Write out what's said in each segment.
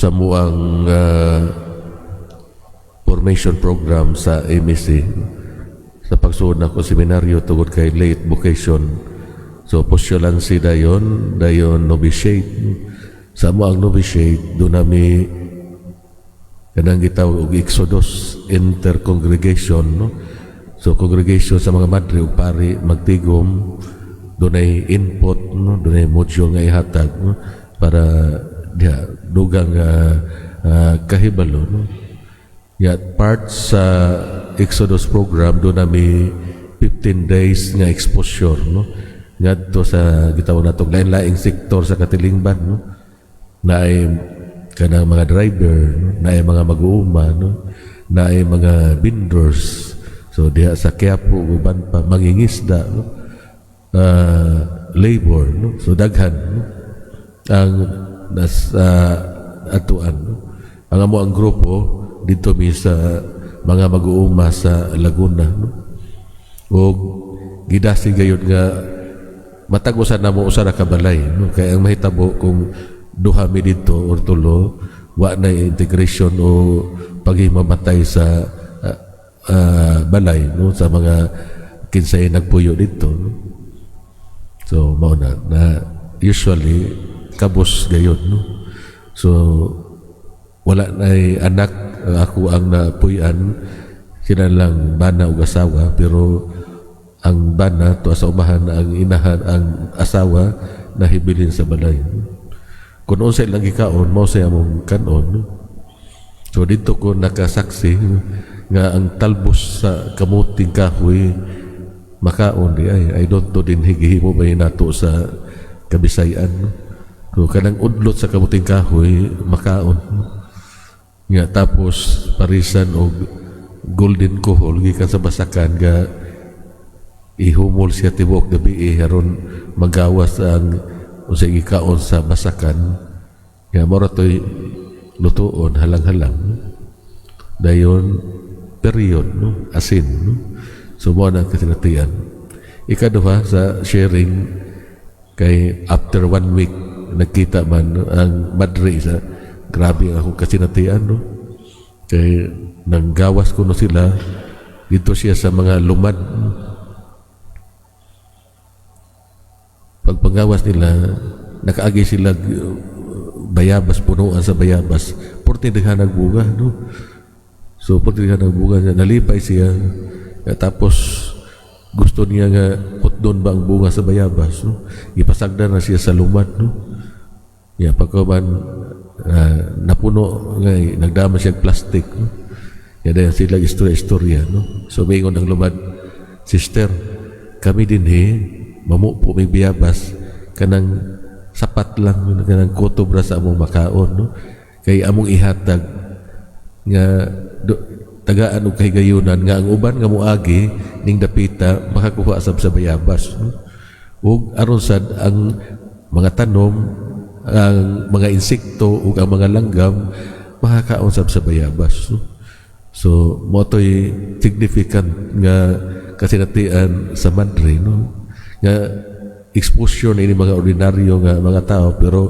Sa amoang formation program sa MEC sa pagsuod nako seminaryo, tungod kay late vocation, so postulancy, dayon dayon novitiate. Sa amoang novitiate, duna mi kanang gitawag og Exodus intercongregation, no? So congregation sa mga madre ug pari magtigom, dunay input, no? Dunay module nga ihatag, no? Para diha dugang kahibalo, no? Ya, part sa Exodus program, duna mi 15 days nga exposure, no, ngadto sa gitawag natong lain-laing sektor sa katilingban, no, naay kanang mga driver, no? Naay mga mag-uuma, no, naay mga vendors, so diha sa Quiapo, uban pa mangingisda, no, labor, no? So daghan, no, ang nas atuan, no? Ang amo ang grupo dito mi sa mga mag-uuma sa Laguna, no? Ug gidasig gayud nga matag usa namo usa ra ka balay, no? Kay ang mahitabo kung duha mi dito or tulo, wa na integration o paghimamatay sa balay, no, sa mga kinsay nagpuyo dito, no? So mao na na usually kabos gayud, no? So wala na anak, ako ang napuy-an, sila lang bana ug asawa, pero ang bana to sa umahan, ang inahan, ang asawa nahibilin sa balay. Kung unsay lang gikaon, mao say among kanon, no? So dito ko nakasaksi nga ang talbos sa kamuting kahoy makaon di ay. I don't know din gihimo ba nato sa Kabisayan, no? So kanang udlot sa kamuting kahoy makaon, no? Nga tapos parisan og golden kuhol gikan sa basakan ga ihumol siya tibuok gabi aron magawas ang unsay gikaon sa basakan, nga mao ra to'y lutuon halang-halang, dayon period, no, asin, no? So mo na ang kasinatian. Ikaduha sa sharing, kay after one week nagkita man ang madre sa grabe ang akong kasinatian, no, kay nanggawas kuno sila dito siya sa mga lumad. Pagpanggawas nila, nakaagi sila bayabas, punuan sa bayabas, porte daghan bunga, no? So porte daghan bunga, nalipay siya. Ya, tapos gusto niya nga putdon ba ang bunga sa bayabas, no? Ipasagdan na siya sa lumad, no? Ya, pagkaman napuno nga nagdama siya og plastic, no? Ya, dahil sila istorya-istorya, no? So maingon ang lumad, "Sister, kami dinhi mamupo may bayabas, kanang sapat lang, kanang kutob ra sa among makaon, no, kay among ihatag nga do, tagaan og kahigayunan nga ang uban nga moagi ning dapita makakuha sab sa bayabas, no? Ug aron sad ang mga tanom, ang mga insekto ug ang mga langgam makakaon sab sa bayabas, no?" So mao to'y significant nga kasinatian sa madre, no, nga exposure na ini mga ordinaryo nga mga tao, pero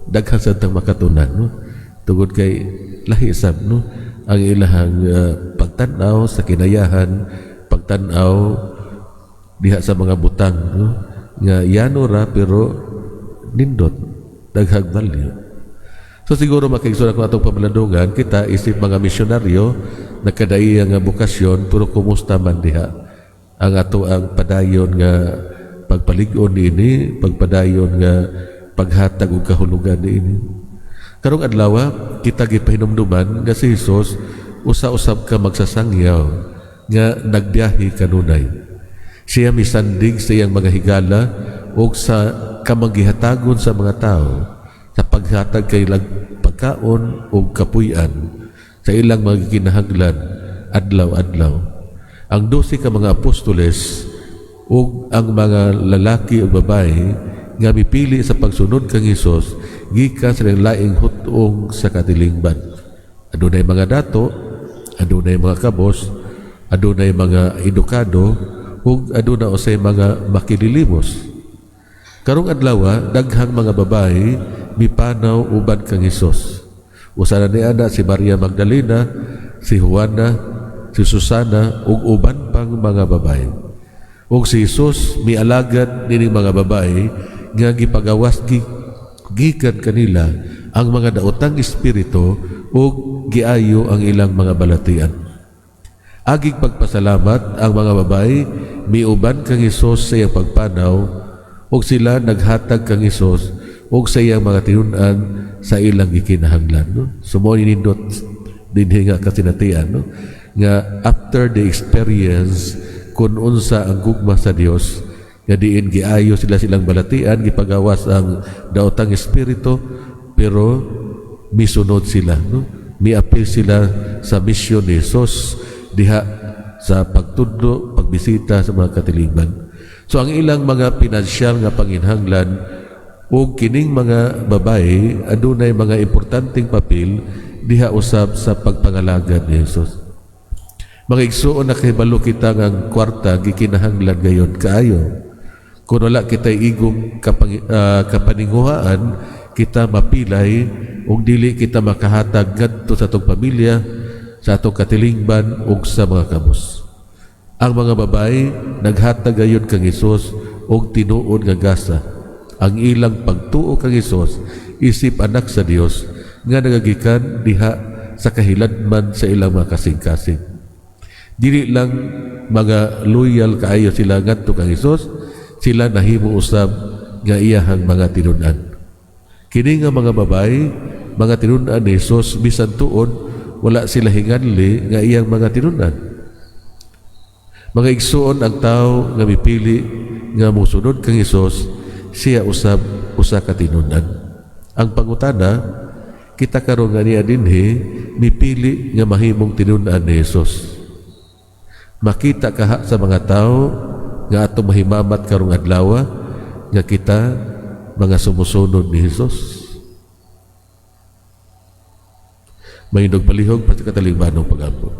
daghan sad tang makatunan, no, tungod kay lahi sab, no, ang ilahang pagtan-aw sa kinayahan, pagtan-aw diha sa mga butang, no, nga yano ra pero nindot, daghang value. So siguro, makaigsoon ako, atong pamalandungan kita isip mga misyonaryo, nagkadaiya nga bokasyon, pero kumusta man diha ang ato ang padayon nga pagpalig-on niini, pagpadayon nga paghatag og kahulugan niini? Karong adlaw, kita gipahinumduman nga si Jesus usa-usab ka magsasangyaw nga nagbiyahe kanunay. Siya misandig sa iyang mga higala ug sa kamanggihatagon sa mga tao sa paghatag kay lag pagkaon ug kapuy-an sa ilang mga kinahanglan adlaw-adlaw. Ang 12 ka mga apostoles ug ang mga lalaki ug babae nga mipili sa pagsunod kang Hesus gikan sa laing hut-ong sa katilingban. Adunay mga dato, adunay mga kabos, adunay mga edukado ug aduna usay mga makililimos. Karong adlaw, daghang mga babae mipanaw uban kang Hesus. Usa na ni ana si Maria Magdalena, si Juana, si Susana ug uban pang mga babae. Ug si Jesus mialagad nining mga babae nga gipagawas gikan kanila ang mga daotang espiritu ug giayo ang ilang mga balatian. Agig pagpasalamat, ang mga babae miuban kang Hesus sa iyang pagpanaw ug sila naghatag kang Hesus ug sa iyang mga tinun-an sa ilang gikinahanglan, no? So mo nindot dinhi nga kasinatian, no, nga after the experience kung unsa ang gugma sa Dios, nga diin giayo sila silang balatian, gipagawas ang daotang espiritu, pero misunod sila, no? Miapil sila sa misyon ni Jesus diha sa pagtudlo, pagbisita sa mga katilingban. So ang ilang mga pinansyal nga panginhanglan ug kining mga babae adunay mga importanteng papel diha usab sa pagpangalagad ni Jesus. Mga igsuon, nakahibalo kita nga ang kwarta gikinahanglan gayon kaayo. Kung wala kita igong kapaninguhaan, kita mapilay ug dili kita makahatag ngadto sa atong pamilya, sa atong katilingban ug sa mga kabus. Ang mga babae naghatag gayon kang Hesus og tinuod nga gasa. Ang ilang pagtuo kang Hesus isip anak sa Dios nga nagagikan diha sa kahiladman sa ilang mga kasing-kasing. Dili lang mga loyal kaayo sila ngadto kang Hesus, sila nahimo usab nga iyahang mga tinun-an. Kini nga mga babae, mga tinun-an ni Hesus, bisan tuod wala sila hinganli nga iyang mga tinun-an. Mga igsuon, ang tao nga mipili nga mosunod kang Hesus, siya usab usa ka tinun-an. Ang pangutana, kita karon nga niya dinhi mipili nga mahimong tinun-an ni Hesus. Makita kaha sa mga tao nga atong mahimamat karong adlaw nga kita mga sumusunod ni Hesus? Mahindog palihog pa sa katalingbanong pag-ampo.